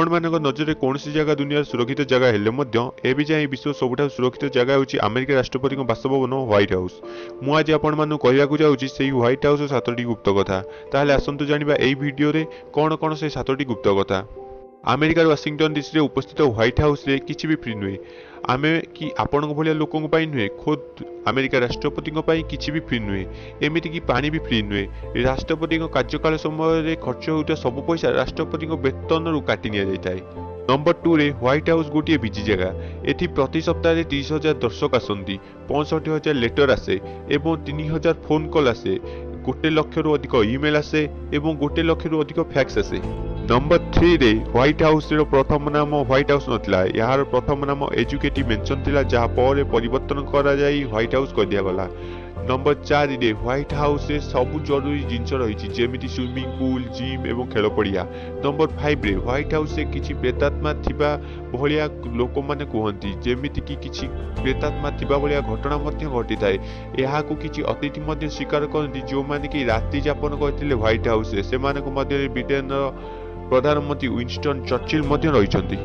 ଆପଣମାନଙ୍କ ନଜରରେ କୌଣସି ଜାଗା ଦୁନିଆର ସୁରକ୍ଷିତ ଜାଗା ହେଲେ ମଧ୍ୟ ଏବେ ଯାଏଁ ବିଶ୍ୱ ସବୁଠାରୁ ସୁରକ୍ଷିତ ଜାଗା ହେଉଛି ଆମେରିକା ରାଷ୍ଟ୍ରପତିଙ୍କ ବାସଭବନ ହ୍ୱାଇଟ୍ ହାଉସ୍। ମୁଁ ଆଜି ଆପଣମାନଙ୍କୁ କହିବାକୁ ଯାଉଛି ସେଇ ହ୍ୱାଇଟ୍ ହାଉସ୍ର 7ଟି ଗୁପ୍ତ କଥା। ତାହେଲେ ଆସନ୍ତୁ ଜାଣିବା ଏଇ ଭିଡ଼ିଓରେ କ'ଣ କ'ଣ ସେଇ 7ଟି ଗୁପ୍ତ କଥା। ଆମେରିକାର ୱାଶିଂଟନ୍ ଡିସିରେ ଉପସ୍ଥିତ ହ୍ୱାଇଟ୍ ହାଉସ୍ରେ କିଛି ବି ଫ୍ରି ନୁହେଁ। ଆମେ କି ଆପଣଙ୍କ ଭଳିଆ ଲୋକଙ୍କ ପାଇଁ ନୁହେଁ, ଖୋଦ୍ ଆମେରିକା ରାଷ୍ଟ୍ରପତିଙ୍କ ପାଇଁ କିଛି ବି ଫ୍ରି ନୁହେଁ। ଏମିତିକି ପାଣି ବି ଫ୍ରି ନୁହେଁ। ରାଷ୍ଟ୍ରପତିଙ୍କ କାର୍ଯ୍ୟକାଳ ସମୟରେ ଖର୍ଚ୍ଚ ହେଉଥିବା ସବୁ ପଇସା ରାଷ୍ଟ୍ରପତିଙ୍କ ବେତନରୁ କାଟି ନିଆଯାଇଥାଏ। ନମ୍ବର 2ରେ ହ୍ୱାଇଟ୍ ହାଉସ୍ ଗୋଟିଏ ବିଜି ଜାଗା। ଏଠି ପ୍ରତି ସପ୍ତାହରେ 30,000 ଦର୍ଶକ ଆସନ୍ତି, 65,000 ଲେଟର ଆସେ ଏବଂ 3,000 ଫୋନ୍ କଲ୍ ଆସେ, 1 ଲକ୍ଷରୁ ଅଧିକ ଇମେଲ୍ ଆସେ ଏବଂ 1 ଲକ୍ଷରୁ ଅଧିକ ଫ୍ୟାକ୍ସ ଆସେ। ନମ୍ବର 3ରେ ହ୍ୱାଇଟ୍ ହାଉସ୍ର ପ୍ରଥମ ନାମ ହ୍ୱାଇଟ୍ ହାଉସ୍ ନଥିଲା। ଏହାର ପ୍ରଥମ ନାମ ଏଜୁକେଟିଭ୍ ମେନସନ୍ ଥିଲା, ଯାହା ପରେ ପରିବର୍ତ୍ତନ କରାଯାଇ ହ୍ୱାଇଟ୍ ହାଉସ୍ କରିଦିଆଗଲା। ନମ୍ବର 4ରେ ହ୍ୱାଇଟ୍ ହାଉସ୍ରେ ସବୁ ଜରୁରୀ ଜିନିଷ ରହିଛି, ଯେମିତି ସୁଇମିଂ ପୁଲ୍, ଜିମ୍ ଏବଂ ଖେଳ ପଡ଼ିଆ। ନମ୍ବର 5ରେ ହ୍ୱାଇଟ୍ ହାଉସ୍ରେ କିଛି ପ୍ରେତାତ୍ମା ଥିବା ଭଳିଆ ଲୋକମାନେ କୁହନ୍ତି, ଯେମିତିକି କିଛି ପ୍ରେତାତ୍ମା ଥିବା ଭଳିଆ ଘଟଣା ମଧ୍ୟ ଘଟିଥାଏ। ଏହାକୁ କିଛି ଅତିଥି ମଧ୍ୟ ସ୍ୱୀକାର କରନ୍ତି, ଯେଉଁମାନେ କି ରାତି ଯାପନ କରିଥିଲେ ହ୍ୱାଇଟ୍ ହାଉସ୍ରେ। ସେମାନଙ୍କ ମଧ୍ୟରେ ବ୍ରିଟେନର ପ୍ରଧାନମନ୍ତ୍ରୀ ୱିନଷ୍ଟନ୍ ଚର୍ଚିଲ୍ ମଧ୍ୟ ରହିଛନ୍ତି।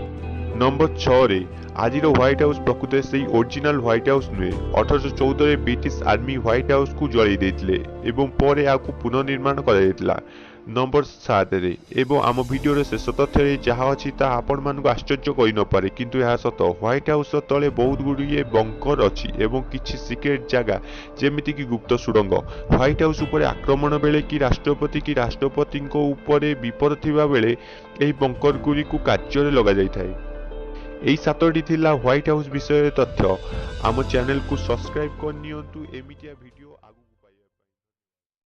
ନମ୍ବର 6ରେ ଆଜିର ହ୍ୱାଇଟ୍ ହାଉସ୍ ପ୍ରକୃତରେ ସେଇ ଓରିଜିନାଲ୍ ହ୍ୱାଇଟ୍ ହାଉସ୍ ନୁହେଁ। 1814ରେ ବ୍ରିଟିଶ ଆର୍ମି ହ୍ୱାଇଟ୍ ହାଉସ୍କୁ ଜଳାଇ ଦେଇଥିଲେ ଏବଂ ପରେ ଏହାକୁ ପୁନଃନିର୍ମାଣ କରାଯାଇଥିଲା। ନମ୍ବର 7ରେ ଏବଂ ଆମ ଭିଡ଼ିଓର ଶେଷ ତଥ୍ୟରେ ଯାହା ଅଛି ତାହା ଆପଣମାନଙ୍କୁ ଆଶ୍ଚର୍ଯ୍ୟ କରିନପାରେ, କିନ୍ତୁ ଏହା ସତ। ହ୍ୱାଇଟ୍ ହାଉସ୍ର ତଳେ ବହୁତ ଗୁଡ଼ିଏ ବଙ୍କର ଅଛି ଏବଂ କିଛି ସିକ୍ରେଟ୍ ଜାଗା, ଯେମିତିକି ଗୁପ୍ତ ସୁଡ଼ଙ୍ଗ। ହ୍ୱାଇଟ୍ ହାଉସ୍ ଉପରେ ଆକ୍ରମଣ ବେଳେ କି ରାଷ୍ଟ୍ରପତି କି ରାଷ୍ଟ୍ରପତିଙ୍କ ଉପରେ ବିପଦ ଥିବା ବେଳେ ଏହି ବଙ୍କର ଗୁଡ଼ିକୁ କାର୍ଯ୍ୟରେ ଲଗାଯାଇଥାଏ। ଏହି 7ଟି ଥିଲା ହ୍ୱାଇଟ୍ ହାଉସ୍ ବିଷୟରେ ତଥ୍ୟ। ଆମ ଚ୍ୟାନେଲକୁ ସବସ୍କ୍ରାଇବ୍ କରିନିଅନ୍ତୁ ଏମିତିଆ ଭିଡ଼ିଓ ଆଗକୁ